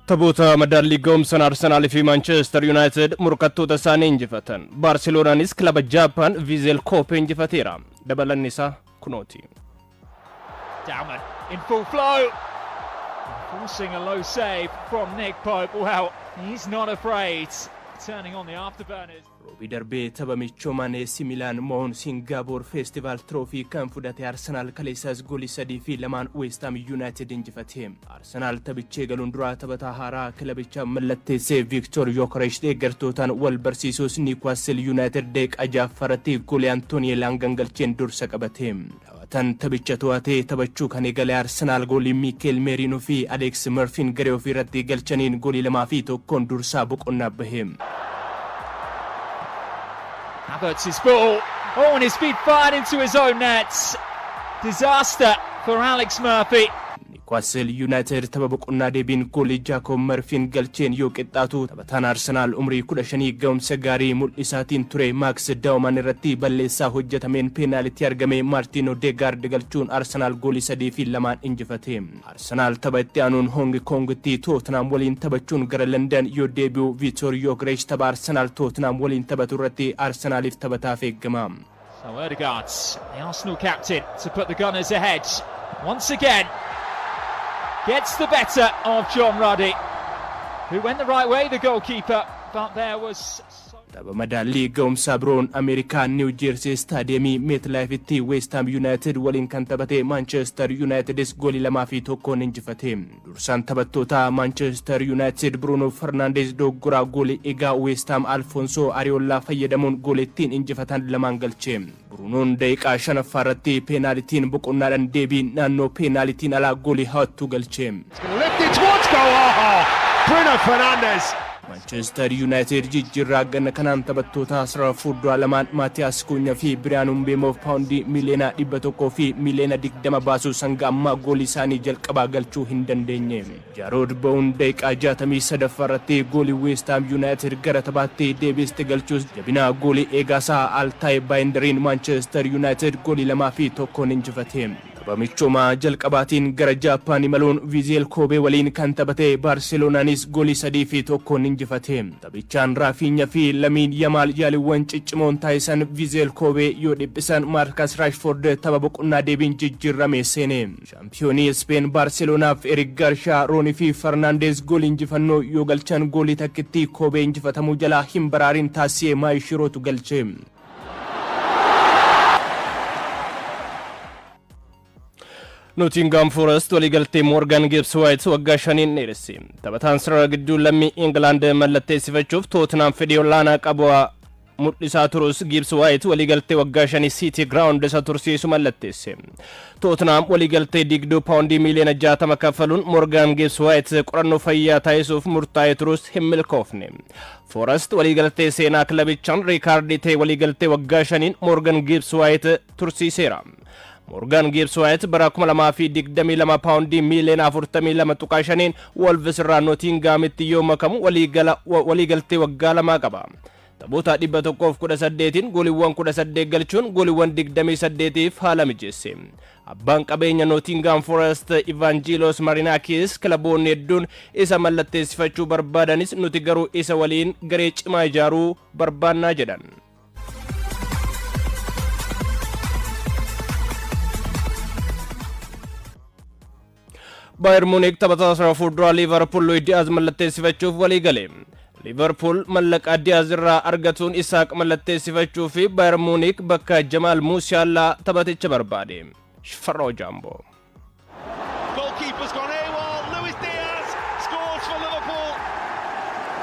Taphoota madaallii ga'umsaan Arsenaalii fi Maanchestar Yuunaayitid morkattoota isaanii injifatan. Baarseloonaanis kilaba Jaappaan Viizel Koopee injifateera. Dabalanni isaa kunooti. Dowman in full flow. Forcing a low save from Nick Pope. Well, he's not afraid. Turning on the afterburners. Roobii darbee tapha michoomaan AC Milaan mo'uun Singaapoor Feestivaal Tiroofii kan fudhate Arsenaal kaleessaas goolii 3 fi 2n West Ham Yuunaayitid injifate. Arsenaal taphicha eegaluun duraa taphataa haaraa kilabicha mallatteessee Viiktoor Yookoresh deeggartootaan wal barsiisuus, Niwkaastil Yuunaayitid daqiiqaa 6ffaarratti goolii Antoonii Elaangan galcheen dursa qabate. Taphataan taphicha to'atee taphachuu kan eegale Arsenaal goolii Miikeel Meeriinoo fi Aleeks Murfiin garee ofii irratti galchaniin goolii 2 fi 1n dursaa boqonnaa bahe. Havertz's ball. Oh, and his feet fired into his own net. Disaster for Alex Murphy. Niwkaastil Yuunaayitid tapha boqonnaa deebiin goolii Jaakob Marfiin galcheen yoo qixxaatu, taphataan Arsenaal umrii 15 ga'umsa gaarii mul'isaatiin ture Maaks Daawuman irratti balleessaa hojjetameen peenaalitii argame Maartiin Odeegaard galchuun Arsenaal goolii 3 fi 2n injifate. Arsenaal tapha itti aanuun Hoong Koongitti Tootenaam waliin taphachuun gara London yoo deebi'u, Viitor Yookresh tapha Arsenaal Tootenaam waliin taphatu irratti Arsenaaliif taphataaf eegama. So Odegaard, the Arsenal captain, to put the Gunners ahead. Once again, gets the better of John Ruddy, who went the right way, the goalkeeper, but there was. Tapha madaallii ga'umsaa biroon Ameerikaa Niiw Jeersii Istaadiyeemii Meetlaayifitti Weestaam Yuunaayitid waliin kan taphate Maanchestar Yuunaayitidis goolii 2 fi 1n injifate. Dursaan taphattoota Maanchestar Yuunaayitid Bruunoo Farnaandeez doggoraa goolii eegaa Weestaam Alfoonsoo Ariyoolaa fayyadamuun goolii ittiin injifatan lamaan galche. Bruunoon daqiiqaa 5ffaa irratti peenaalitiin boqonnaadhaan deebii naannoo peenaalitiin alaa goolii hawattuu galche. Lift it towards goal. Oh, Bruno Fernandes. Manchester United jijjiirraa ganna kanaan taphattoota sarara fuulduraa lamaan Maatiyaas Kunya fi Biriyaan Mbeemoof paawundii miiliyoona 100 fi miiliyoona 20 baasuus hanga ammaa goolii isaanii jalqabaa galchuu hin dandeenye. Jaarood Bowun daqiiqaa 63ffaa irratti goolii West Ham United gara taphaatti deebiste galchuus, jabina goolii eegaasaa Altaay Baayindariin Manchester United goolii 2 fi 1n injifate. Tapha michoomaa jalqabaatiin gara Jaappaan imaluun Viizeel Koobee waliin kan taphate Baarseloonaanis goolii 3 fi 1n injifate. Taphichaan Raafiinya fi Lamiin Yamaal yaaliiwwan ciccimoon taasisan Viizeel Koobee yoo dhiphisan, Maarkas Raashford tapha boqonnaa deebiin jijjiirame seene. Shaampiyoonii Speen Baarseloonaaf Erik Gaarshaa, Roonii fi Farnaandeez goolii injifannoo yoo galchan, goolii takkittii Koobee injifatamuu jalaa hin baraarin taasisee Maayishirootu galche. Nottingham Forest waliigaltee Morgan Gibbs White waggaa 5n dheeresse. Taphataan sarara gidduu lammii England mallatteessifachuuf Tottenham fedhii olaanaa qabu mul'isaa turus, Gibbs White waliigaltee waggaa 5 City Ground isa tursiisu mallatteesse. Tottenham waliigaltee diigduu paawundii miiliyoona 60 kaffaluun Morgan Gibbs White qorannoo fayyaa taasisuuf murtaa'ee turus hin milkoofne. Forest waliigaltee seenaa kilabichaan riikaardii ta'e waliigaltee waggaa 5n Morgan Gibbs White tursiiseera. Morgan Gibbs White bara 2022 paawundii miiliyoona 42.5n Wolves irraa Nottinghamitti yoo makamu waliigaltee waggaa 2 qaba. Taphoota 118n gooliiwwan 18 galchuun gooliiwwan 28f haala mijeesse. Abbaan qabeenya Nottingham Forest Evangelos Marinakis kilaboonni hedduun isa mallatteessifachuu barbaadanis, nuti garuu isa waliin garee cimaa ijaaruu barbaannaa jedhan. Baayern Muunik taphataa sarara fuulduraa Liivarpuul Luis Diyaaz mallatteessifachuuf walii gale. Liivarpuul mallaqa Diyaaz irraa argatuun Isaaq mallatteessifachuu fi Baayern Muunik bakka Jamaal Muusiyaallaa taphaticha barbaade. Shifarroo Jaamboo. Goalkeeper's gone AWOL. Luis Diaz scores for Liverpool.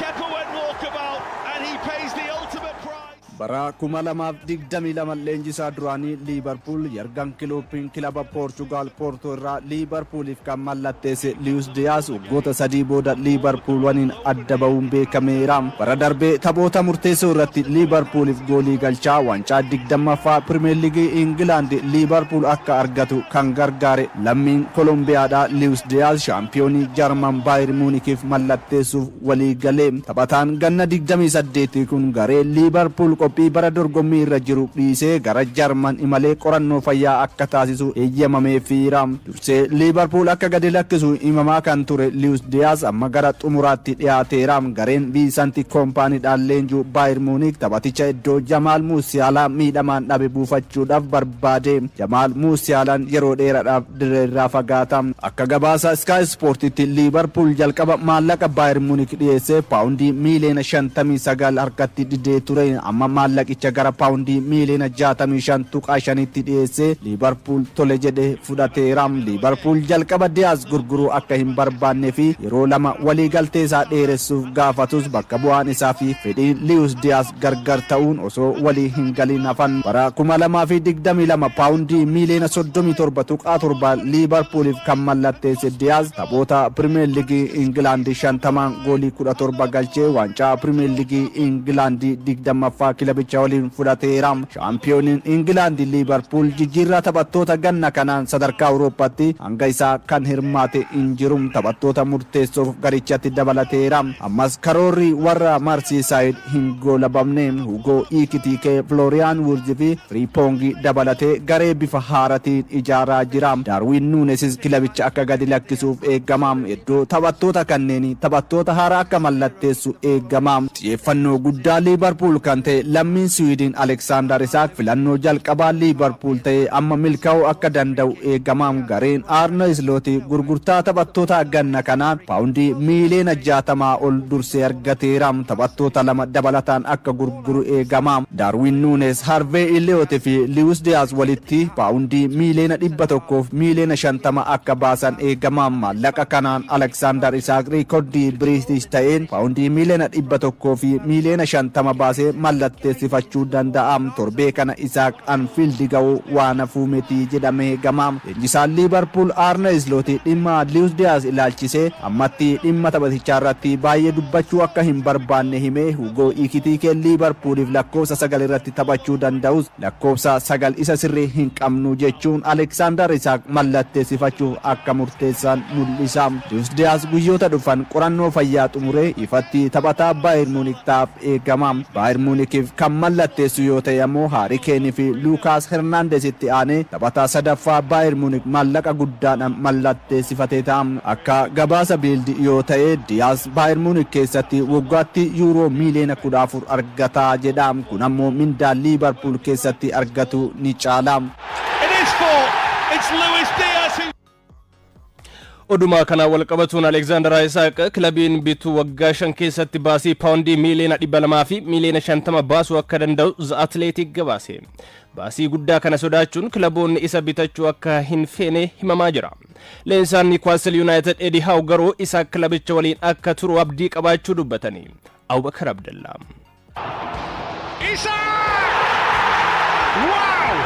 Kepa went walkabout and he pays the ultimate price. Bara 2022 leenjisaa duraanii Liibarpuul Yargan Kilooppiin kilaba Poorchugaal Poortoo irraa Liibarpuuliif kan mallatteesse Liyus Diyaas waggoota 3 booda Liibarpuul waliin adda ba'uun beekameera. Bara darbee taphoota murteessoo irratti Liibarpuuliif goolii galchaa waancaa 20ffaa Pirimeer Liigii Ingilaand Liibarpuul akka argatu kan gargaare lammiin Kolombiyaadhaa Liyus Diyaas shaampiyoonii Jarman Baayir Muunikiif mallatteessuuf walii galee. Taphataan ganna 28 kun garee Liibarpuul Qophii bara dorgommii irra jiru dhiisee gara Jarman imalee qorannoo fayyaa akka taasisu eeyyamameefiira. Dursee Liibarpuul akka gadi lakkisu himamaa kan ture Luis Diaz amma gara xumuraatti dhiyaateera. Gareen Viisanti Koompaaniidhaan leenjuu Baayir Muunik taphaticha iddoo Jamaal Muusiyaalaa miidhamaan dhabe buufachuudhaaf barbaade. Jamaal Muusiyaalaan yeroo dheeraadhaaf dirree irraa fagaata. Akka gabaasa Sky Sportitti, Liibarpuul jalqaba maallaqa Baayir Muunik dhiyeesse paawundii miiliyoona 59 harkatti didee ture. Amma maallaqicha gara paawundii miiliyoona 65.5tti dhiyeesse, Liibarpuul tole jedhe fudhateera. Liibarpuul jalqaba Diyaaz gurguruu akka hin barbaannee fi yeroo lama waliigaltee isaa dheeressuuf gaafatus, bakka bu'aan isaa fi fedhiin Liwus Diyaaz gargar ta'uun osoo walii hin galin hafan. Bara 2022 paawundii miiliyoona 37.7 Liibarpuuliif kan mallatteesse Diyaaz taphoota Pirimeer Liigii Ingilaandii 50n goolii 17 galchee waancaa Pirimeer Liigii Ingilaandii 20ffaa kilabicha waliin fudhateera. Shaampiyooniin Ingilaandii Liibarpuul jijjiirraa taphattoota ganna kanaan sadarkaa Awurooppaatti hanga isaa kan hirmaate hin jiru. Taphattoota murteessoof garichatti dabalateera. Ammas karoorri warra Marsiisaayid hin goolabamne. Hugoo Iikitiikee, Flooriyaan Wurzi fi Firiipoongi dabalatee garee bifa haaratiin ijaaraa jira. Daarwiin Nuunesis kilabicha akka gadi lakkisuuf eegama. Iddoo taphattoota kanneen taphattoota haaraa akka mallatteessu eegama. Xiyyeeffannoo guddaa Liibarpuul kan ta'e lammiin Siwiidin Aleksaandar Isaak filannoo jalqabaa Liibarpuul ta'e amma milkaa'uu akka danda'u eegama. Gareen Aarne Islooti gurgurtaa taphattoota ganna kanaan paawundii miiliyoona 60 ol dursee argateera. Taphattoota lama dabalataan akka gurguru eegama. Daarwiin Nuunes, Harvey Elliott fi Luis Diaz walitti paawundii miiliyoona 150 akka baasan eegama. Maallaqa kanaan Aleksaandar Isaak riikordii Biriitish ta'een paawundii miiliyoona 150 baasee mallatteessifachuu danda'a. Torbee kana Isaak Anfiild ga'uu waan hafuu miti jedhamee eegama. Leenjisaan Liibarpuul Aarne Islooti dhimma Luis Diaz ilaalchisee ammatti dhimma taphatichaa irratti baay'ee dubbachuu akka hin barbaanne himee, Hugoo Ikitiikee Liibarpuuliif lakkoofsa 9 irratti taphachuu danda'us, lakkoofsa 9 isa sirrii hin qabnu jechuun Aleksaandar Isaak mallatteessifachuuf akka murteessan mul'isa. Luis Diaz guyyoota dhufan qorannoo fayyaa xumuree ifatti taphataa Baayir Muunik ta'aaf eegama. Baayir Muunikiif kan mallatteessu yoo ta'e ammoo Haari Keenii fi Luukaas Hernaandezitti aanee taphataa sadaffaa Baayir Muunik maallaqa guddaadhaan mallatteessifatee ta'a. Akka gabaasa Biildi yoo ta'e, Diyaas Baayir Muunik keessatti waggaatti yuuroo miiliyoona 14 argataa jedha. Kun ammoo mindaa Liibarpuul keessatti argatu ni caala. It is four. It's Luis Diaz who Oduma kanaan wal qabatuun, Alekzaandar Isaaq kilabiin bituu waggaa 5 keessatti baasii paawundii miiliyoona 250 baasuu akka danda'u The Athletic gabaase. Baasii guddaa kana sodaachuun kilaboonni isa bitachuu akka hin feene himamaa jira. Leenjisaan Newcastle United Eddie Howe garuu Isaaq kilabicha waliin akka turu abdii qabaachuu dubbatanii. Abubakar Abdallaa. Isak! Wow!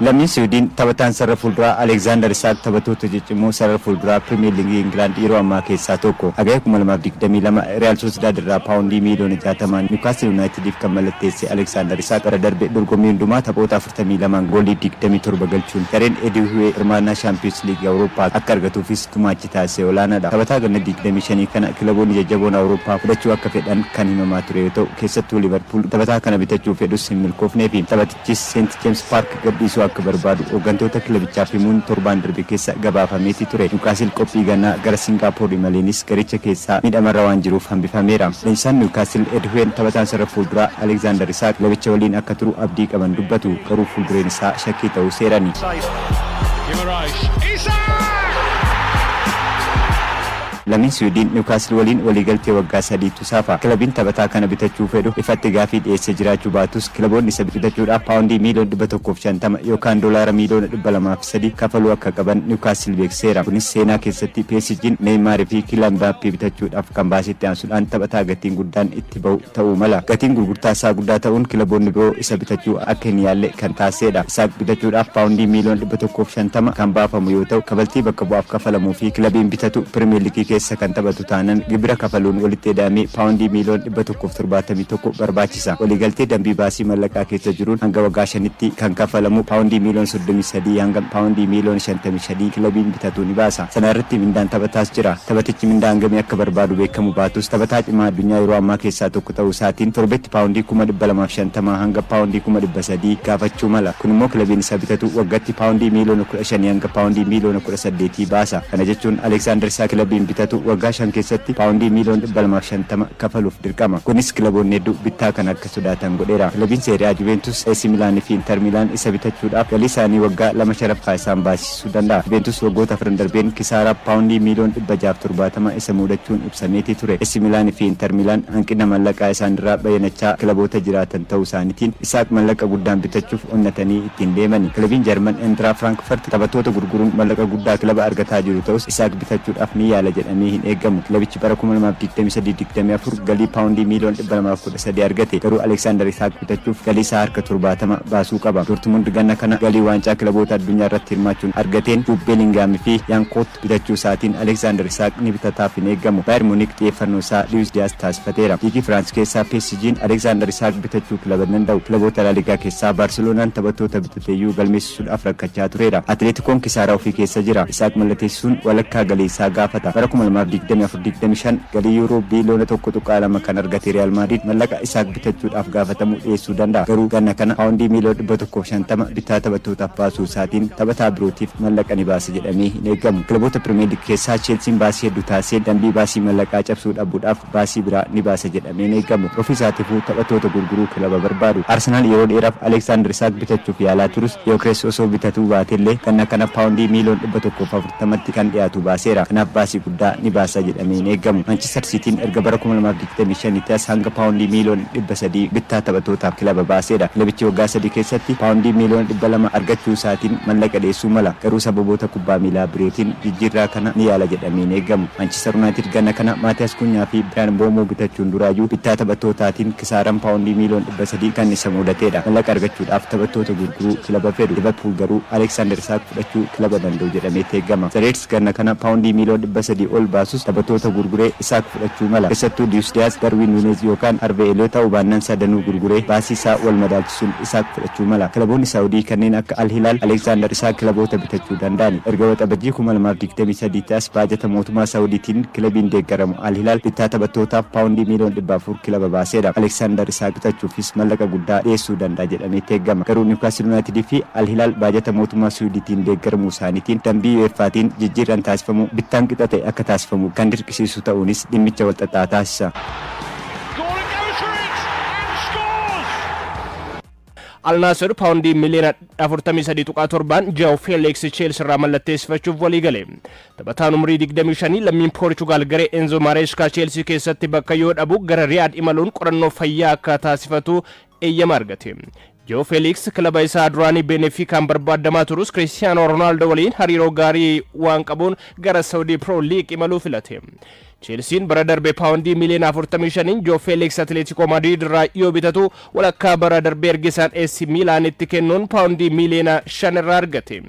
Lammiin Siwiidin taphataan sarara fuulduraa Alekzaandar Isaak taphattoota ciccimoo sarara fuulduraa Pirimeer Liigii Ingilaand yeroo ammaa keessaa tokko. Hagaya 2022 Real Sociedad irraa paawundii miiliyoona 60n Newcastle Unitediif kan mallatteesse Alekzaandar Isaak bara darbe dorgommii hundumaa taphoota 42 goolii 27 galchuun gareen Eddie Howe hirmaannaa Shaampiyoons Liigii Awurooppaa akka argatuufis gumaachi taasise olaanaadha. Taphataa ganna 25 kana kilaboonni jajjaboon Awurooppaa fudhachuu akka fedhan kan himamaa ture yoo ta'u, keessattuu Liverpool taphataa kana bitachuu fedhus hin milkoofnee fi taphatichis St James Park gadhiisuu akka barbaadu hooggantoota kilabichaaf himuun torbaan darbe keessa gabaafameeti ture. Newcastle qophii gannaa gara Singaappoor imaleenis garicha keessaa miidhamarra waan jiruuf hambifameera. Leenjisaan Newcastle Ed Howen taphataan sarara fuulduraa Alexander Isak kilabicha waliin akka turu abdii qaban dubbatu, garuu fuuldureen isaa shakkii ta'uu seerani. Guimaraes. Isak! Lammiin Siwiidin Newcastle waliin waliigaltee waggaa 3tu saafa. Kilabiin taphataa kana bitachuu fedhu ifatti gaafii dhiyeessee jiraachuu baatus, kilaboonni isa bitachuudhaaf paawundii miiliyoona 150 yookaan doolaara miiliyoona 203 kafaluu akka qaban Newcastle beeksiseera. Kunis seenaa keessatti PSG'n Neymar fi Kylian Mbappé bitachuudhaaf kan baasetti aansuudhaan taphataa gatiin guddaan itti bahu ta'uu mala. Gatiin gurgurtaa isaa guddaa ta'uun kilaboonni biroo isa bitachuu akka hin yaalle kan taasisedha. Isaak bitachuudhaaf paawundii miiliyoona 150 kan baafamu yoo ta'u, kafaltii bakka bu'aaf kafalamuu fi kilabiin bitatu Pirimeer Liigii keessaa keessa kan taphatu taanan gibira kafaluun walitti ida'amee paawundii miiliyoona 171 barbaachisa. Waliigaltee dambii baasii mallaqaa keessa jiruun hanga waggaa 5tti kan kafalamu paawundii miiliyoona 33 hanga paawundii miiliyoona 53 kilabiin bitatu ni baasa. Sana irratti mindaan taphataas jira. Taphatichi mindaa hangamii akka barbaadu beekamu baatus, taphataa cimaa addunyaa yeroo ammaa keessaa tokko ta'uu isaatiin torbetti paawundii 250,000 hanga paawundii 300,000 gaafachuu mala. Kun immoo kilabiin isa bitatu waggatti paawundii miiliyoona 15 hanga paawundii miiliyoona 18 baasa. Kana jechuun Aleksaandar Isaak kilabiin bitatu waggaa 5 keessatti paawundii miiliyoona 250 kafaluuf dirqama. Kunis kilaboonni hedduu bittaa kana akka sodaatan godheera. Kilabiin Serie A Juventus, AC Milan fi Inter Milan isa bitachuudhaaf galii isaanii waggaa lama shanaffaa isaan baasisuu danda'a. Juventus waggoota afran darbeen kisaaraa paawundii miiliyoona 670 isa muudachuun ibsameetii ture. AC Milan fi Inter Milan hanqina mallaqaa isaanirraa bayyanachaa kilaboota jiraatan ta'uu isaaniitiin Isaak mallaqa guddaan bitachuuf onnatanii ittiin deemani. Kilabiin Jarman Eintracht Frankfurt taphattoota gurguruun mallaqa guddaa kilaba argataa jiru ta'us, Isaak bitachuudhaaf ni yaala jedhamee hin eegamu. Kilabichi bara 2023-24 galii paawundii miiliyoona 213 argate. Garuu Aleksaandar Isaak bitachuuf galii isaa harka 70 baasuu qaba. Dortmund ganna kana galii waancaa kilaboota addunyaa irratti hirmaachuun argateen Jude Bellingham fi Yan Couto bitachuu isaatiin Aleksaandar Isaak ni bitataaf hin eegamu. Bayern Munich xiyyeeffannoo isaa Luis Diaz taasifateera. Liigii Firaans keessaa PSG'n Aleksaandar Isaak bitachuu kilaba hin danda'u. Kilaboota La Liga keessaa Baarseloonaan taphattoota bitateeyyuu galmeessisuudhaaf rakkachaa tureera. Atleetikoon kisaaraa ofii keessa jira. Isaak mallatteessisuun walakkaa galii isaa gaafata. Bara 2024-25 galii yuuroo biiliyoona 1.2 kan argate Riyaal Maadriid mallaqa Isaak bitachuudhaaf gaafatamu dhiyeessuu danda'a. Garuu ganna kana paawundii miiliyoona 150 bittaa taphattootaaf baasuu isaatiin taphataa birootiif mallaqa ni baasa jedhamee hin eegamu. Kilaboota Pirimeer Liig keessaa Cheelsiin baasii hedduu taasiseen dambii baasii mallaqaa cabsuu dhabuudhaaf baasii biraa ni baasa jedhamee hin eegamu. Ofii isaatiifuu taphattoota gurguruu kilaba barbaadu. Arsenaal yeroo dheeraaf Aleksaandar Isaak bitachuuf yaalaa turus, Giyookeres osoo bitatuu baatellee ganna kana paawundii miiliyoona 140tti kan dhiyaatu baaseera. Kanaaf baasii guddaa ni baasa jedhamee hin eegamu. Manchister Siitiin erga bara 2025tti as hanga paawundii miiliyoona 300 bittaa taphattootaaf kilaba baaseedha. Kilabichi waggaa 3 keessatti paawundii miiliyoona 200 argachuu isaatiin mallaqa dhiyeessuu mala. Garuu sababoota kubbaa miilaa birootiin jijjiirraa kana ni yaala jedhamee hin eegamu. Manchister Yunaayitid ganna kana Maatiyaas Kunyaa fi Biraan Mboomoo bitachuun duraayyuu bittaa taphattootaatiin kisaaraan paawundii miiliyoona 300 kan isa mudateedha. Mallaqa argachuudhaaf taphattoota gurguruu kilaba fedhu. Liverpool garuu Aleksaandar Isaak fudhachuu kilaba danda'u jedhameeti eegama. The Reds ganna kana paawundii miiliyoona 300 ol baasus taphattoota gurguree Isaak fudhachuu mala. Keessattuu Luis Diyaaz, Darwin Nunez yookaan Harvey Elliott ta'uu baannaan sadanuu gurguree baasii isaa wal madaalchisuun Isaak fudhachuu mala. Kilaboonni Saawudii kanneen akka Al Hilaal Aleksaandar Isaak kilaboota bitachuu danda'ani. Erga Waxabajjii 2023tti as baajata mootummaa Saawudiitiin kilabiin deeggaramu Al Hilaal bittaa taphattootaaf paawundii miiliyoona 400 kilaba baaseera. Aleksaandar Isaak bitachuufis mallaqa guddaa dhiyeessuu danda'a jedhameeti eegama. Garuu Niwkaasil Yunaayitid fi Al Hilaal baajata mootummaa Suudiitiin deeggaramuu isaaniitiin dambii UEFAtiin jijjiirraan taasifamu bittaan qixa ta'e akka taasifamu kan dirqisiisu ta'uunis dhimmicha walxaxaa taasisa. Gordon goes for it and scores! Al Naasir paawundii miliyoona 43.7n Joao Felix Chelsea irraa mallatteessifachuuf walii gale. Taphataan umurii 25 lammiin Poorchugaal garee Enzo Maresca Chelsea keessatti bakka yoo dhabu gara Riyaad imaluun qorannoo fayyaa akka taasifatu eeyyama argate. Joao Felix kilaba isaa duraanii Benefikaan barbaadamaa turus, Cristiano Ronaldo waliin hariiroo gaarii waan qabuun gara Saudi Pro League imaluu filate. Chelsiin bara darbe paawundii miliyoona 45 Joao Felix Atletico Madrid irraa yoo bitatu, walakkaa bara darbee ergisaan AC Milaanitti kennuun paawundii miliyoona 5 irraa argate.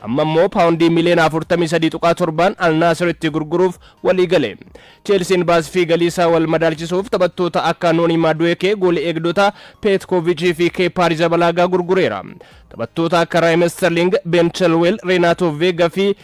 Amma immoo paawundii miliyoona 43.7n Al Naasiritti gurguruuf walii gale. Chelsiin baasii fi galii isaa wal madaalchisuuf taphattoota akka Nooni Madueke, goolii eegdota Petkovic fi Kepa Arrizabalaga gurgureera. Taphattoota akka Raheem Sterling, Ben Chilwell, Renato Vega fi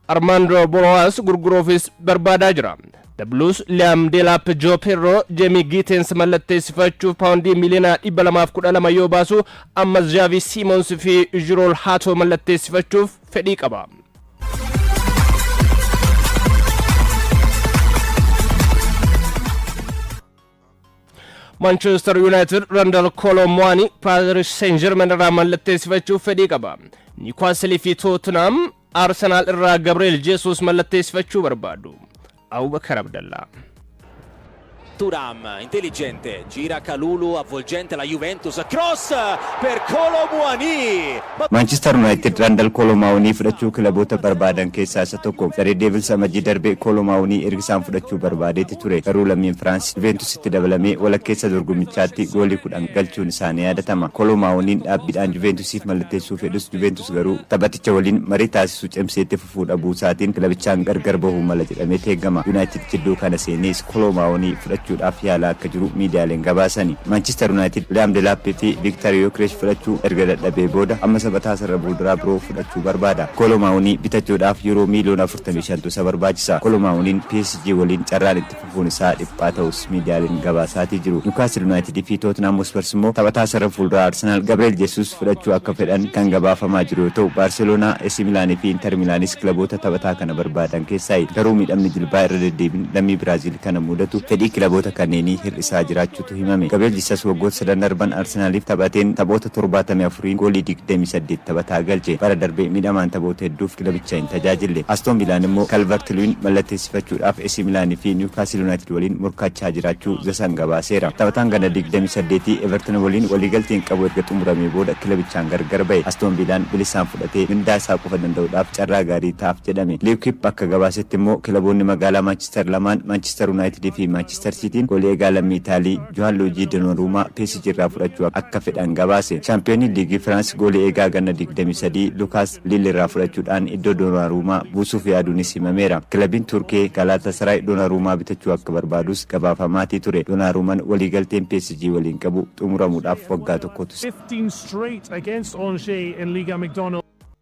Armando Brojas gurguruufis barbaadaa jira. The Blues Liam Delap, Joe Pedro, Jamie Gittens mallatteessifachuuf paawundii miliyoona 212 yoo baasu, ammas Xavi Simons fi Jorrel Hato mallatteessifachuuf fedhii qaba. Manchester United Randal Kolo Muani Paris Saint-Germain irraa mallatteessifachuuf fedhii qaba. Newcastle fi Tottenham Arsenal irraa Gabriel Jesus mallatteessifachuu barbaadu. Abubakar Abdallaa. Thuram, intelligente, gira Kalulu, avvolgente la Juventus, cross per Kolo Muani. Manchester United Randal Kolo Muani fudhachuu kilaboota barbaadan keessaa isa tokko. Red Devils amajjii darbe Kolo Muani erga isaan fudhachuu barbaadeeti ture. Garuu lammiin Firaans Juventusitti dabalamee walakkeessa dorgommichaatti goolii 10 galchuun isaanii yaadatama. Kolo Muaniin dhaabbiidhaan Juventusiif mallatteessuu fedhus, Juventus garuu taphaticha waliin marii taasisuu cimsee itti fufuu dhabuu isaatiin kilabichaan gargar bahuu mala jedhamee eegama. United jidduu kana seenees Kolo Muani fudhachuudhaaf yaalaa akka jiru miidiyaaleen gabaasani. Manchester United Liam Delap fi Victor Gyökeres fudhachuu erga dadhabee booda amma taphataa sarara fuulduraa biroo fudhachuu barbaada. Kolo Muani bitachuudhaaf yeroo miiliyoona 45tu isa barbaachisa. Kolo Muaniin PSG waliin carraan itti fufuun isaa dhiphaa ta'us miidiyaaleen gabaasaatii jiru. Newcastle United fi Tottenham Hotspur immoo taphataa sarara fuulduraa Arsenal Gabriel Jesus fudhachuu akka fedhan kan gabaafamaa jiru yoo ta'u, Barcelona, AC Milan fi Inter Milanis kilaboota taphataa kana barbaadan keessaa. Garuu miidhamni jilbaa irra deddeebiin lammii Biraazil kana mudatu fedhii kilaboota kanneenii hir'isaa jiraachuutu himame. Gabriel Jesus waggoota sadan darban Arsenaaliif taphateen taphoota 74 goolii 28 taphataa galche. Bara darbee miidhamaan taphoota hedduuf kilabicha hin tajaajille. Aston Villaan immoo Calvert Lewin mallatteessifachuudhaaf AC Milan fi Newcastle United waliin morkachaa jiraachuu The Sun gabaaseera. Taphataan gana 28 Everton waliin waliigalteen qabu erga xumuramee booda kilabichaan gargar ba'e. Aston Villaan bilisaan fudhatee mindaa isaa qofa danda'uudhaaf carraa gaarii ta'aaf jedhame. L'Equipe akka gabaasetti immoo kilaboonni magaalaa Manchester lamaan, Manchester United fi Manchester Cityin, goolii eegaa lammii Itaalii Gianluigi Donnarumma PSG irraa fudhachuu akka fedhan gabaase. Shaampiyoonii liigii Firaans goolii eegaa ganna 23 Lukaas Lille irraa fudhachuudhaan iddoo Donnarumma buusuuf yaaduunis himameera. Kilabiin Turkee Galatasaray Donnarumma bitachuu akka barbaadus gabaafamaatii ture. Donnarummaan waliigalteen PSG waliin qabu xumuramuudhaaf waggaa tokkotu 15 straight against Angers in Liga McDonald.